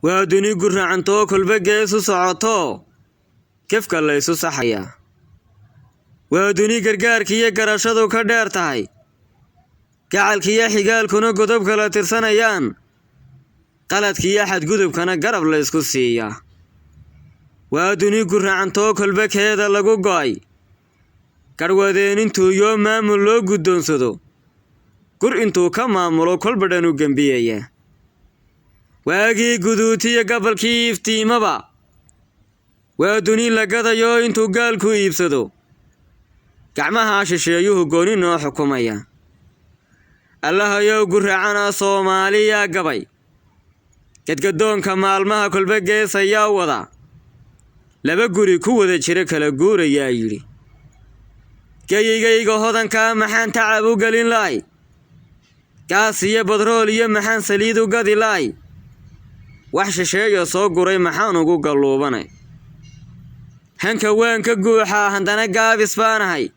Waa duni gurracantoo kolba gees u socotoo gefka la ysu saxayaa. Waa duni gargaarkiiyo garashadu ka dheer tahay, gacalkiiyo xigaalkuna godob kala tirsanayaan, qaladkiiyo xadgudubkana garab la ysku siiyaa. Waa duni gurracantoo kolba keeda lagu go'ay, garhwadeen intuu yoo maamul loo guddoonsado, gur intuu ka maamulo kolba dhan u gembiyayaa. Waagii guduutiyo gabalkii iftiimaba, waa duni la gadayo intuu gaalku iibsado, gacmaha shisheeyuhu gooni noo xukumaya. Allahayow gurracana Soomaaliyaa gabay, gadgadoonka maalmaha kolba gees ayaa wada, laba guri ku wada jira kala guurayaa yidhi. Geyigayga hodankaa maxaan tacab u gelin la'ay, gaas iyo badrool iyo maxaan saliid u gadi la'ay, wax shisheeya soo guray maxaan ugu galluubanay. Hanka waan ka guuxaa haddana gaabis baanahay,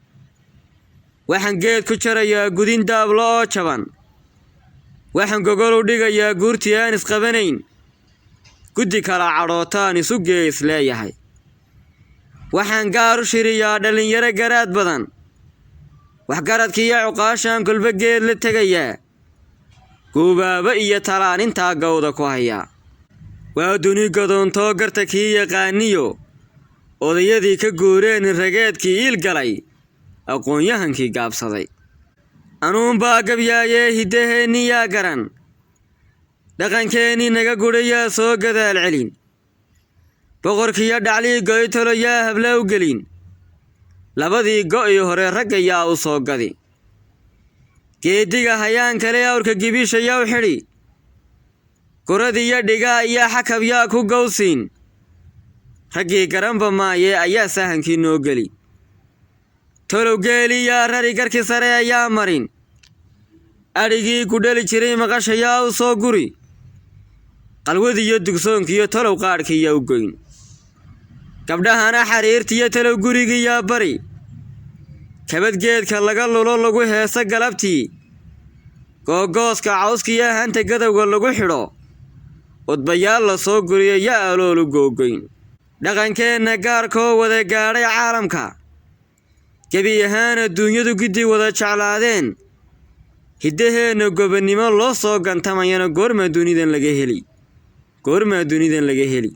waxaan geed ku jarayaa gudin daablo oo jaban, waxaan gogol u dhigayaa guurtii aan isqabanayn, guddi kala cadhootaan isu gee isleeyahay. Waxaan gaar u shiriyaa dhallinyaro garaad badan, waxgaradkiiyo cuqaashaan kolba geed la tegayaa, guubaabo iyo talaan intaa gawda ku hayaa. Waa duni gadoontoo garta kii yaqaaniyo, odayadii ka guureen rageedkii iil galay, aqoon-yahankii gaabsaday. Anuunbaa gabyaayee hiddaheenni yaa garan, dhaqankeennii naga gudhayaa soo gadaal celin, boqorkiiyo dhaclii goytolo yaa habla u gelin, labadii go'ii hore ragga yaa u soo gadi. Geediga hayaan kale awrka gibisha yaw xidhi, guradiyo dhigaa iyo xakab yaa ku gowsiin, raggii garanba maayee ayaa sahankii noo geli. Tolow geeli yaa rari garkii sare ayaa marin, adhigii ku dhali jiray maqasha yaa u soo guri, qalwadiyo dugsoonkiiyo tolow qaadhkii yaa u goyn. Gabdhahana xariirtiyo talow gurigii yaa bari, kabad geedka laga lulo lagu heeso galabtii, googooska cawskiyo hanta gadowga lagu xidho, udbayaal la soo guriyo yaa aloolu googoyn. Dhaqankeenna gaarkoo wada gaadhay caalamka, gebi ahaan adduunyadu giddi wada jeclaadeen, hiddaheenna gobonnimo loo soo gantamayana goormaa dunidan laga heli, goormaa dunidan laga heli.